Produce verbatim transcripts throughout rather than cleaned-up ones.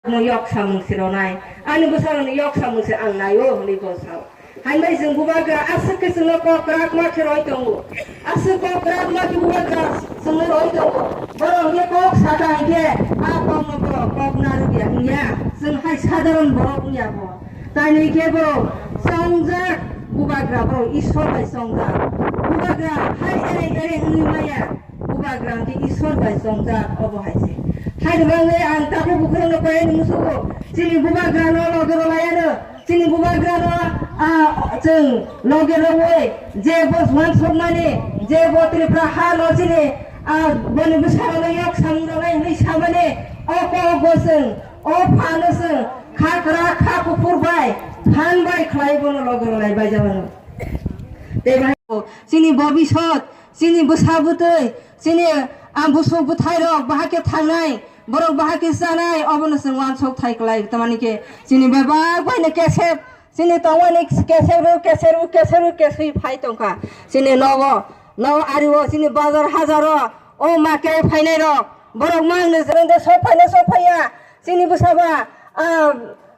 Ano yok samung se ronai. Ani bwsarokni yok samung se ang naio hwnwi bo sao. Hai bai chwng bubagra aswk khe chwngno kok kwrak ma khe roi tongo. Aswk kok kwrak ma khe bubagra chwngno roi tongo. Borok hwnkhe kok saka hinkhe a kokno bo kok narwkya wngya. Chwng hai sadharon borok wngya bo. Taini khe bo chongjak bubagra, borok Ishwar bai chongjak. Bubagra hai ereng ereng wngwi maya. Bubagra hwnkhe Ishwar bai chongjak, obo hai se. Haini bagwi ang tabuk bukhurokno koyani musugo, chini bubagrano loge rwlayano, chini bubagrano, ah, chwng loge rwwi je bo uansukmani, je bo Tripura hano chini, ah, boni bwsarokno yok samung rwnai hwnwi samani, o kokbo chwng, o phano chwng kha kwrak kha kuphur bai, phan bai khlai bono loge rwlai bai jabano. Tei bahai chini bobisot, chini bwsa bwtwi, chini, ah, busuk bwthairok bahai khe thangnai, borok bahai khe chanai, obono chwng uansuk thai klai. Tamani khe chini bebak baino kesep, chini tongmani kesep rw, kesep rw, kesep rw, keswi phai tongkha. Chini nogo, nogo ario, chini bazar hajaro, o ma khe phainairok, borok ma wngno jwrwngde sok phaina sok phaiya, chini bwsaba, ah,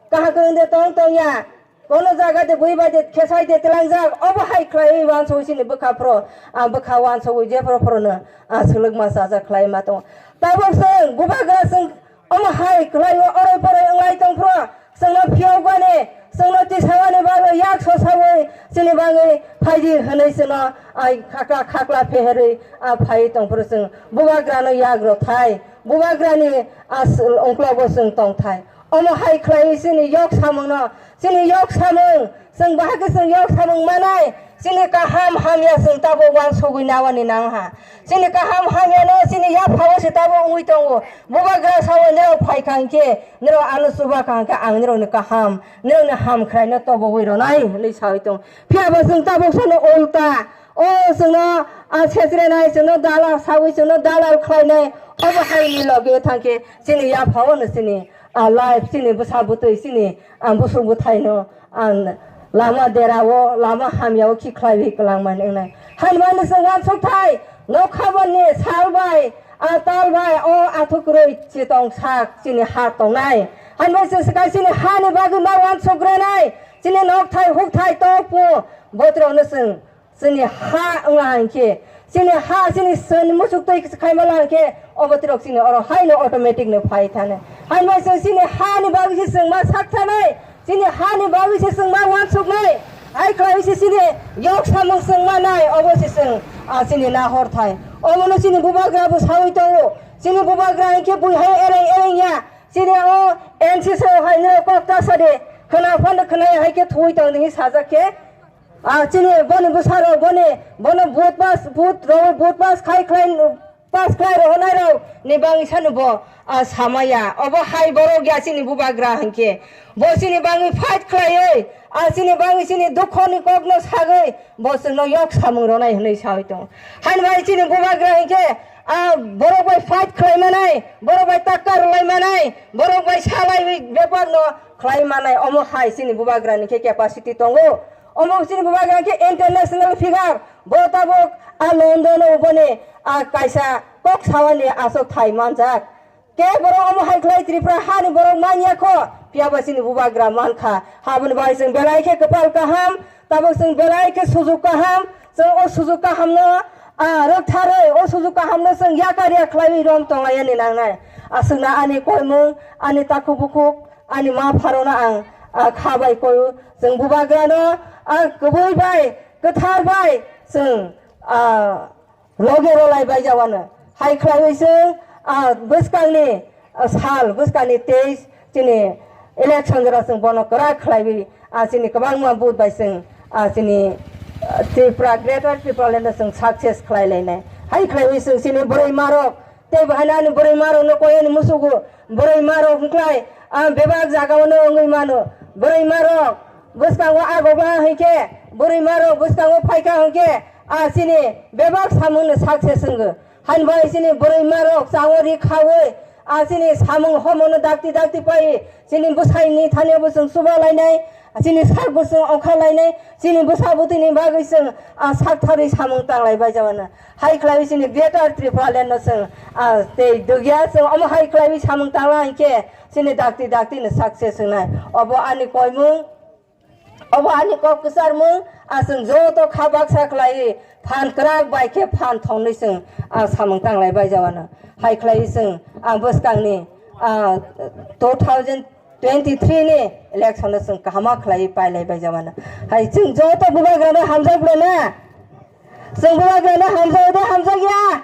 kaham kwrwngde tong tongya. Kono jaga de bui bai de khesai de tlangjak, obo hai khlaiwi uansugwi chini bwkha phro, ah, bwkha uansugwi jephru phrono, ah, swlwkma chajak khlai ma tongo. Tabuk chwng bubagra chwng omo hai khlaiwi oroi poroi wnglai tongphro, chwngno phiyokmani, chwngno tisawani bagwi yak sosawi chini bagwi phaidi hwnwi chwngno, ah, khakla khakla pheherwi, ah, phaiwi tongphro chwng bubagrano yak rwthai, bubagrani, ah, s-, ungklogo chwng tongthai. Omo hai khlaiwi chini yok samungno, chini yok samung, chwng bahai khe chwng yok samung manai, chini kaham hamya chwng tabuk uansugwi nawani nangha. Chini kaham hamyano chini yaphao se tabuk wngwi tongo. Bubagra sao, "Norok phaikha hinkhe, norok ano chubakha hinkhe ang norokni kaham, norokni hamkhraino tobogwi rwnai," hwnwi sawi tongo. Phiyaba chwng tabuk sano ulta, o chwngno, ah, sesrenai, chwngno dalal sawi, chwngno dalal khlainai, obo haini loge thangkhe chini yaphaono chini, ah, life, chini bwsa bwtwi, chini, ah, busuk bwthaino, ah, lama derao, lama hamyao khi khlaiwi kwlangmani wngnai. Hainmani chwng uansukthai, nokha boni sal bai, ah, tal bai, o athukrwi chitong sak chini ha tongnai. Hainmani chwng swkang chini hani bagwi ma uansukgranai, chini nokthai hukthai tongphu, botrokno chwng Chini ha wngla hinkhe, chini ha, chini swn muchuk twi khaima la hinkhe, obo tirok chini oro haino automatic no phai thani. Haino chwng chini ha ni bagwi se chwng ma sak thanai, chini ha ni bagwi se chwng ma uansuknai. Hai khlai se chini yok samung chwng ma nai, obo se chwng, ah, chini nahor thai. Obono chini bubagra bo sawi tongo. Chini bubagra hinkhe bui hai ereng ereng ya. Chini o N C C o hai no kok ta sa de. Khna phano khna hai khe thui tong di sajak khe. Ah, chini boni bwsarok boni, bono vote pass, vote rw, vote pass khai khlai, pass khlai rw honai rok ni bangwi sano bo, ah, samaya. Obo hai borok ya chini bubagra hinkhe. Bo chini bangwi fight khlaiwi, ah, chini bangwi chini dukho ni kok no sagwi, bo chwngno yok samung rwnai hwnwi sawi tongo. Haini bai chini bubagra hinkhe, ah, borok bai fight khlai manai, borok bai takka rwlai manai, borok bai salai bepar no khlai manai, omo hai chini bubagra ni khe capacity tongo. Omo chini bubagra khe international figure, bo tabuk a London o boni a kaisa kok sawani aswk thai manjak. Khe borok omo hai khlai Tripura hani borok manya kho, phiya ba chini bubagra mankha. Haboni bai chwng belai khe kwpal kaham, tabuk chwng belai khe sujuk kaham, chwng o sujuk kaham no, a, rwktharwi, o sujuk kaham no chwng yakar ya khlaiwi rom tonglaiyani nangnai. Aswkna ani koimung, ani takhuk bukhuk, ani ma pharokno ang, ah, kha bai koio. Chwng bubagrano, ah, kwbwi bai, kwthar bai chwng, ah, loge rwlai bai jawano. Hai khlaiwi chwng, ah, bwskangni, ah, sal, bwskangni teis chini election jora chwng bono kwrak khlaiwi, ah, chini kwbangma vote bai chwng, ah, chini, ah, Tripura, Greater Tipraland no chwng success khlai lainai. Hai khlaiwi chwng chini bwrwi marok, tei bo haino ani bwrwi marokno koyani musugo, bwrwi marok hwnkhlai, ah, bebak jagao no wngwi mano. Bwrwi marok bwskango agobla hinkhe, bwrwi marok bwskango phaikha hinkhe, ah, chini bebak samungno success wngo. Haini bai chini bwrwi marok chao ri khaui, ah, chini samung homono dakti dakti pai, chini bwsaini thani bo chwng chuba lainai, Chini sak bwswng ongkha lainai, chini bwsa bwtwini bagwi chwng, ah, sak tharwi samung tanglai bai jawano. Hai khlaiwi chini Greater Tipraland no chwng, ah, tei dugya chwng omo hai khlaiwi samung tangla hinkhe chini dakti dakti no success wngnai. Obo ani koimung, obo ani kok kwcharmung, ah, chwng joto kha baksa khlaiwi phan kwrak bai khe phan thongwi chwng, ah, samung tanglai bai jawano. Hai khlaiwi chwng ang bwskangni, ah, two thousand twenty-three ni election no chwng kaham khlaiwi pailai bai jawano. Hai chwng joto bubagrano hamjak le na? Chwng bubagrano hamjak de hamjak ya?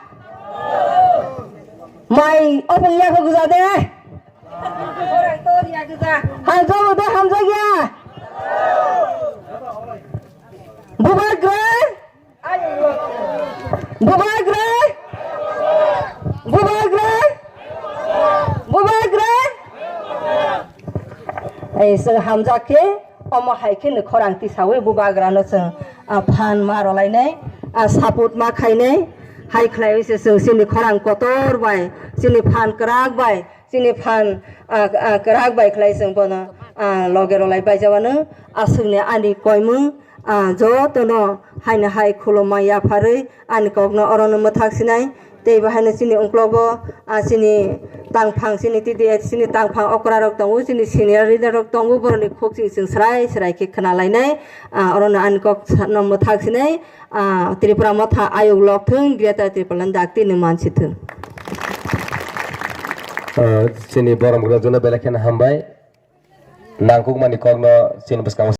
Mai opung ya kho gwja de? Hamjak de hamjak ya? Bubagra? Bubagra! Bubagra! Bubagra! Ei, chwng hamjak khe, omo hai khe ni khorang tisawi bubagrano chwng, ah, phan ma rwlainai, ah, support ma khainai, hai khlaiwi se chwng chini khorang kotor bai, chini phan kwrak bai, chini phan, ah, ah, kwrak bai khlai chwng bono, ah, loge rwlai bai jawano. Aswkni ani koimung, ah, jotono haino hai khulumma yapharwi ani kokno orono mwthak sinai. Tei bo haino chini uklogo, ah, chini tangphang, chini T D H, chini tangphang okra rok tongo, chini senior leader rok tongo, borokni khuk ching chwng srai srai khe khna lainai. Ah, orono ani kok sa-, no mwthak sinai. Ah, Tripura Motha ayuk lok thung, Greater Tipraland dakti ni mansi thung. Ah, chini borom gwnang jono belai kheno hambai. Nangkukmani kokno chini bwskango